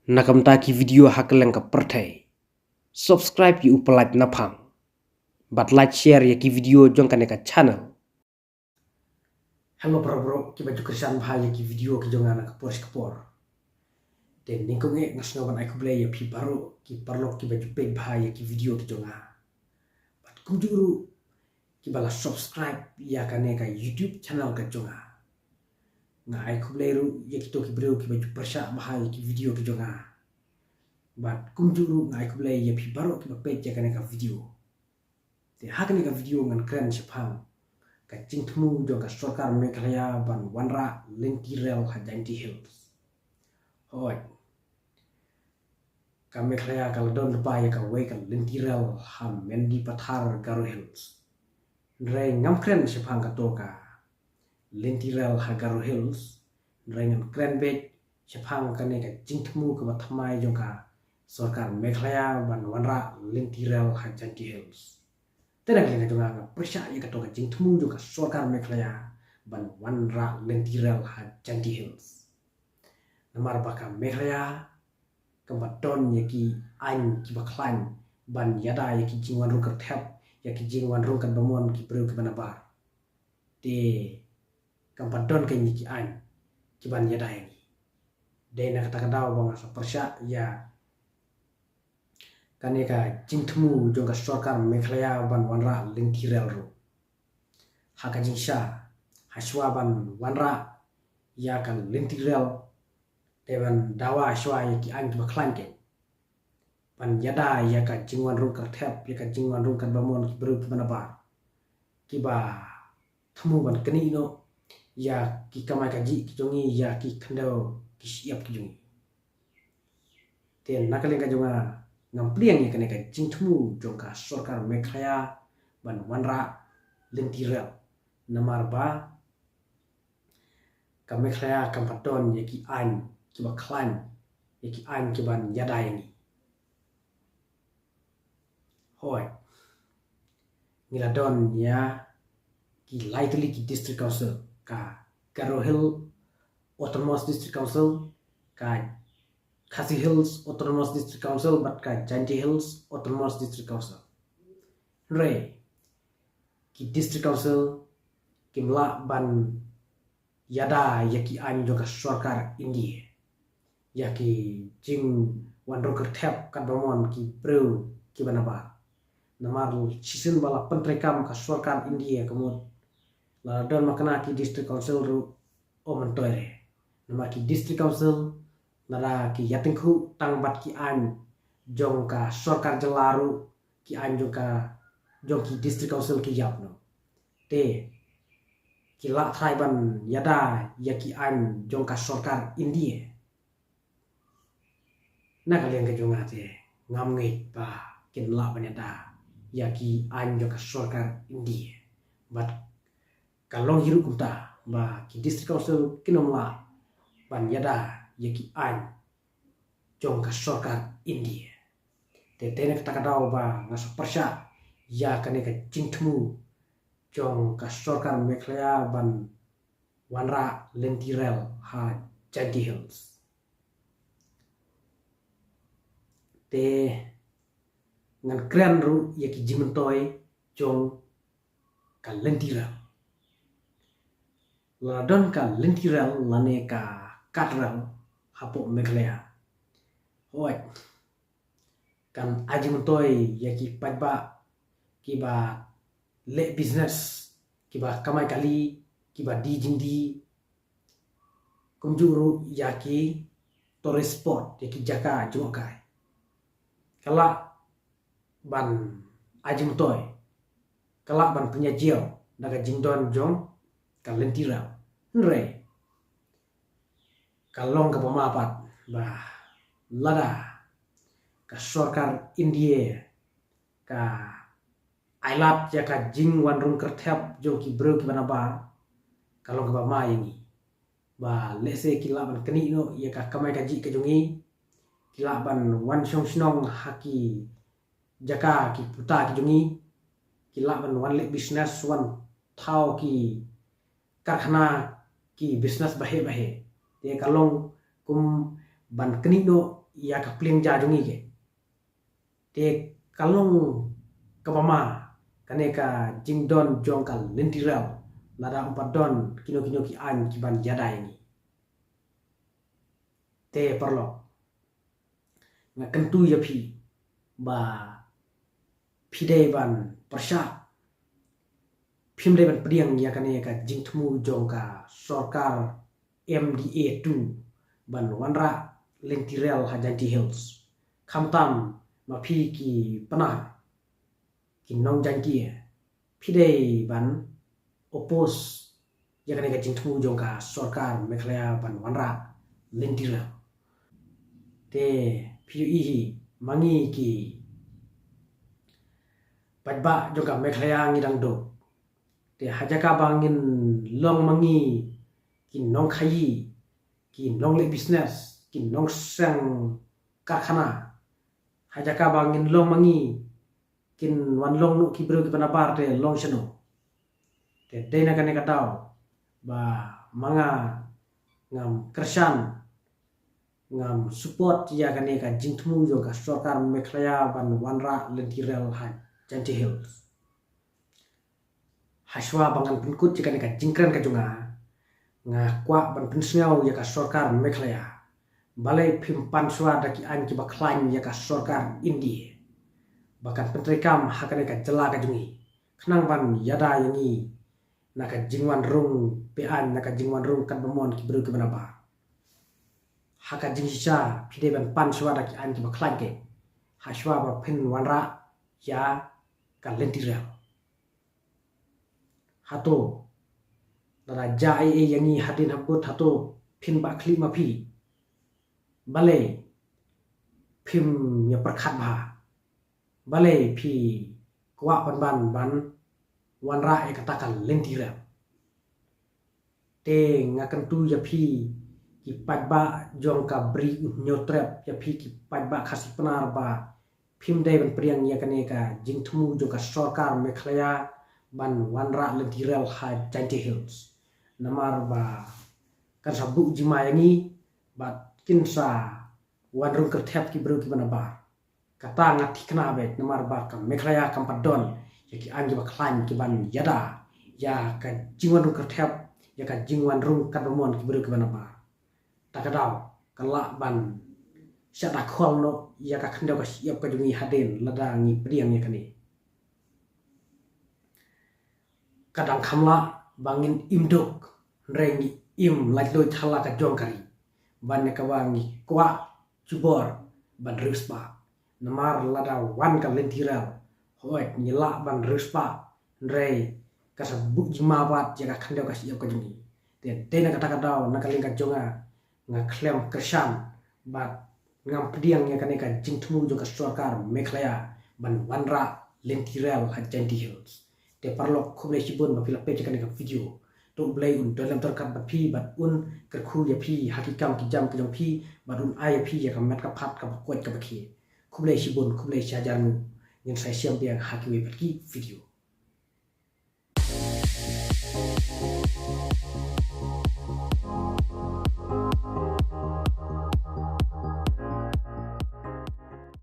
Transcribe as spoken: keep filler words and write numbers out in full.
Na ka bynta ki video ha kylleng ka pyrthei, subscribe ïa u Palat Naphang bad like share ïa ki video jong kane ka channel. Hello para bro, kiba ju kyrshan bha ïa ki video ki jong nga na ka por sha ka por. Te nyngkong eh nga sngew ban ai khublei ïa phi baroh ki paralok kiba ju peit bha ïa ki video ki jong nga. Bad kumjuh ruh kiba la subscribe ïa kane ka YouTube channel ka jong nga. Nga ai khublei ruh ïa kito ki briew kiba ju pyrshah bha ïa ki video ki jong nga. Bad kumjuh ruh nga ai khublei ïa phi baroh kiba peit ïa kane ka video. Te ha kane ka video ngan kren shaphang ka jingthmu jong ka sorkar Meghalaya ban wanrah lynti rel ha Jaintia Hills. Hooid. Ka Meghalaya ka la don lypa ïa kawei ka lynti rel ha Mendipathar, Garo Hills. Hynrei ngam kren shaphang kato ka lynti rel ha Garo Hills. Hynrei ngan kren beit shaphang kane ka jingthmu kaba thymmai jong ka sorkar Meghalaya ban wanrah lynti rel ha Jaintia Hills. Te na ka liang ka jong nga nga pyrshah ïa kato ka jingthmu jong ka sorkar Meghalaya ban wanrah lynti rel ha Jaintia Hills. Namar ba ka Meghalaya kam pat don ïa ki aiñ kiba khlaiñ ban ïada ïa ki jingwan rung kyrthep, ïa ki jingwan rung katba mon ki briew kiba nabar. Te kam pat don keiñ ïa ki aiñ kiban ïada ïa ngi. Dei na kata ka daw ba nga sa pyrshah ïa kane ka jingthmu jong ka sorkar Meghalaya ban wanrah lynti rel ruh. Ha ka jingshisha, hashwa ban wanrah ïa ka lynti rel, te ban dawa hashwa ïa ki aiñ kiba khlaiñ keiñ ban ïada ïa ka jingwan rung kyrthep, ïa ka jingwan rung katba mon ki briew kiba nabar, kiba thmu ban knieh noh ïa ki kamai kajih ki jong ngi, ïa ki khyndew ki shyiap ki jong ngi. Te na ka liang ka jong nga ngam pliang ïa kane ka jingthmu jong ka sorkar Meghalaya ban wanrah lynti rel. Namar ba ka Meghalaya kam pat don ïa ki aiñ kiba khlaiñ, ïa ki aiñ kiban ïada ïa ngi. Hooid. Ngi la don ïa ki lai tylli ki district council, ka Garo Hill Autonomous District Council, ka Khasi Hills Autonomous District Council bad ka Jaintia Hills Autonomous District Council. Hynrei ki district council kim lah ban ïada ïa ki aiñ jong ka sorkar India, ïa ki jingwan rung kyrthep katba mon ki briew kiba nabar. Namar shisien ba la pyntreikam ka sorkar India ka mut la don makna ki district council ruh, ym myntoi re. Namar ki district council lada ki ïatyngkhuh tang bad ki aiñ jong ka sorkar jylla ruh, ki aiñ jong ka, jong ki district council ki ïap noh. Te ki lah trai ban ïada ïa ki aiñ jong ka sorkar India. Na ka liang ka jong nga te ngam ngeit ba kin lah ban ïada ïa ki aiñ jong ka sorkar India. Bad ka long hi ruh kumta ba ki district council kin ym lah ban ïada ïa ki aiñ jong ka sorkar India. Te dei na kata ka daw ba nga sa pyrshah ïa kane ka jingthmu jong ka sorkar Meghalaya ban wanrah lynti rel ha Jaintia Hills. Te ngan kren ruh ïa ki jingmyntoi jong ka lynti rel. La don ka lynti rel lane ka kad rel hapoh Meghalaya. Hooid. Kan ai jingmyntoi ïa ki paidbah kiba leh business, kiba kamai kali, kiba die jingdie. Kumjuh ruh ïa ki tourist spot, ïa ki jaka jngohkai. Ka lah ban ai jingmyntoi, ka lah ban pynïaid jia da ka jingdon jong ka lynti rel. Hynrei ka long kaba ma pat ba lada ka sorkar India ka ai lad ïa ka jingwan rung kyrthep jong ki briew kiba nabar, ka long kaba ma ïa ngi. Ba lehse ki lah ban knieh noh ïa ka kamai kajih ka jong ngi, ki lah ban wan shong shnong ha ki jaka ki puta ki jong ngi, ki lah ban wan leh business, wan thaw ki karkhana, ki business baheh baheh. Te ka long kum ban knieh noh ïa ka pliang ja jong ngi ke. Te ka long kaba ma kane ka jingdon jong ka lynti rel lada um pat don kino kino ki aiñ kiban ïada ïa ngi. Te paralok, nga kyntu ïa phi ba phi dei ban pyrshah, phim dei ban pdiang ïa kane ka jingthmu jong ka sorkar M D A two ban wanrah lynti rel ha Jaintia Hills. Khamtam ma phi ki Pnar, ki nong Jaiñtia, phi dei ban oppose ïa kane ka jingthmu jong ka sorkar Meghalaya ban wanrah lynti rel. Te phi ïohi hi, ma ngi ki paidbah jong ka Meghalaya ngi dang duk. Te ha jaka ba ngin long ma ngi ki nongkhaïi, ki nongleh business, ki nongseng karkhana, ha jaka ba ngin long ma ngi kin wan long noh ki briew kiba nabar, te long shano? Te dei na kane ka daw ba ma nga ngam kyrshan, ngam support ïa kane ka jingthmu jong ka sorkar Meghalaya ban wanrah lynti rel ha Jaintia Hills. Hashwa ba ngan pynkut ïa kane ka jingkren ka jong nga, nga kwah ban pynsngew ïa ka sorkar Meghalaya. Balei phim pan shuwa da ki aiñ kiba khlaiñ ïa ka sorkar India ba kan pyntreikam ha kane ka jylla ka jong ngi, khnang ban ïada ïa ngi na ka jingwan rung beaiñ, na ka jingwan rung katba mon ki briew kiba nabar? Ha ka jingshisha phi dei ban pan shuwa da ki aiñ kiba khlaiñ ke, hashwa ba phin wanrah ïa ka lynti rel. Hato lada jia ei ei ïa ngi hadien habud, hato phin bah khlieh ma phi? Balei phim ïa pyrkhat bha? Balei phi kwah pynban ban wanrah ïa kata ka lynti rel? Te nga kyntu ïa phi ki paidbah jong ka Bri u Hynñiewtrep, ïa phi ki paidbah Khasi Pnar, ba phim dei ban pdiang ïa kane ka jingthmu jong ka sorkar Meghalaya ban wanrah lynti rel ha Jaintia Hills. Namar ba kan sa buh jingma ïa ngi bad kin sa wan rung kyrthep ki briew kiba nabar. Kata nga thikna beit, namar ba ka Meghalaya kam pat don ïa ki aiñ kiba khlaiñ kiban ïada ïa ka jingwan rung kyrthep, ïa ka jingwan rung katba mon ki briew kiba nabar. Ta ka daw ka lah ban shah da khol noh ïa ka khyndew ka shyiap ka jong ngi hadien lada ngi pdiang ïa kane. Ka dang kham lah ba ngin im duk, hynrei ngi im laitluid ha la ka jong ka ri, ban ïa kaba ngi kwah jubor ban riewspah. Namar lada wan ka lynti rel, hooid ngi lah ban riewspah, hynrei ka sa buh jingma pat ïa ka khyndew ka shyiap ka jong ngi. Te dei na kata ka daw, na ka liang ka jong nga, nga khlem kyrshan bad ngam pdiang ïa kane ka jingthmu jong ka sorkar Meghalaya ban wanrah lynti rel ha Jaintia Hills. Te paralok, khublei shibun ba phi la peit ïa kane ka video. To U Blei un don lem ryngkat bad phi bad un kyrkhu ïa phi ha ki kam ki jam ki jong phi bad un ai ïa phi ïa ka met ka phad kaba koit kaba khie. Khublei shibun, khublei shihajar nguh. Ngin sa ïashem biang ha kiwei pat ki video.